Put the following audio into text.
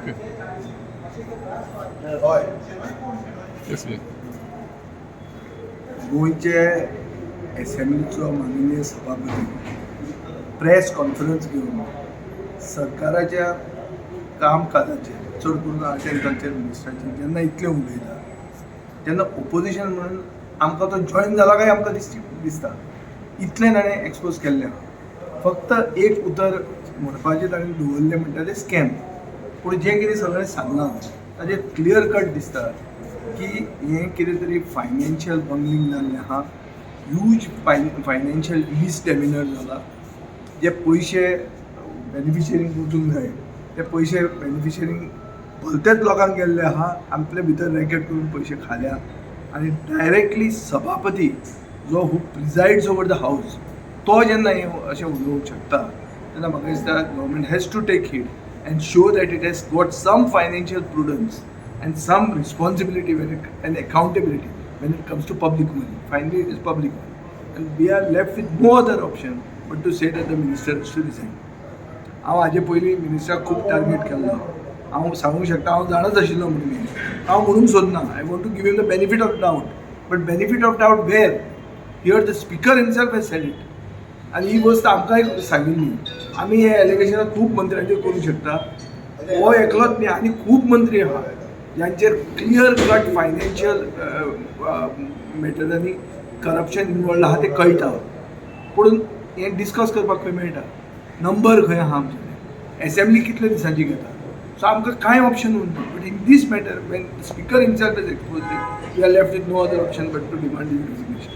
Okay. हय. येस. गोंयचे एसेंब्लीचो माननीय सभापती प्रेस कॉन्फरन्स घेवन सरकाराच्या कामकाजाचेर, चड करून आर्ट अँड कल्चर मिनिस्टराचेर जेन्ना इतलें उलयता तेन्ना ओपोजिशन म्हणून आमकां तो जॉयन जाला काय आमकां दिसता. इतलें ताणें एक्सपोज केल्लें आहा. फक्त एक उतर म्हणपाचें ताणें दवरलें म्हणटा तें स्कॅम. पूण जें कितें सगळें सांगलां ताजेर क्लियर कट दिसता की हें कितें तरी फायनान्शियल बंगलिंग जाल्लें आहा, ह्यूज फायनान्शियल मिसडेमिनर जाला. जे पयशे बेनिफिशरींक वचूंक जाय ते पयशे बेनिफिशरींक भलतेच लोकांक गेल्ले आहा. आपले भितर रॅकेट करून पयशे खाल्या आनी डायरेक्टली सभापती जो who presides over the house तो जेन्ना हें अशें उलोवंक शकता तेन्ना म्हाका दिसता government has to take heed and show that it has got some financial prudence and some responsibility when it and accountability when it comes to public money. Finally, it is public money. And we are left with no other option but to say that the minister has to resign. हांव हाजे पयलीं मिनिस्टराक खूब target केल्लो. हांव सांगूंक शकता, हांव जाणाच आशिल्लो म्हणून. हांव म्हणूंक सोदना. I want to give you the benefit of doubt, but benefit of doubt where here the speaker himself has said it. आनी ही गोश्ट आमकांय सांगिल्ली. आमी हे एलिगेशनां खूब मंत्र्यांचेर करूंक शकता. हो एकलोच न्ही, आनी खूब मंत्री आहा ज्यांचेर क्लियर कट फायनान्शियल मॅटरांनी करप्शन इनवॉल्ड आहा तें कळटा. पूण हें डिस्कस करपाक खंय मेळटा? नंबर खंय आहा आमचे? एसेंब्ली कितले दिसांची घेता? सो आमकां कांय ऑप्शन उरना. But in this matter, when speaker himself is exposed, we are left with no other option but to demand his resignation.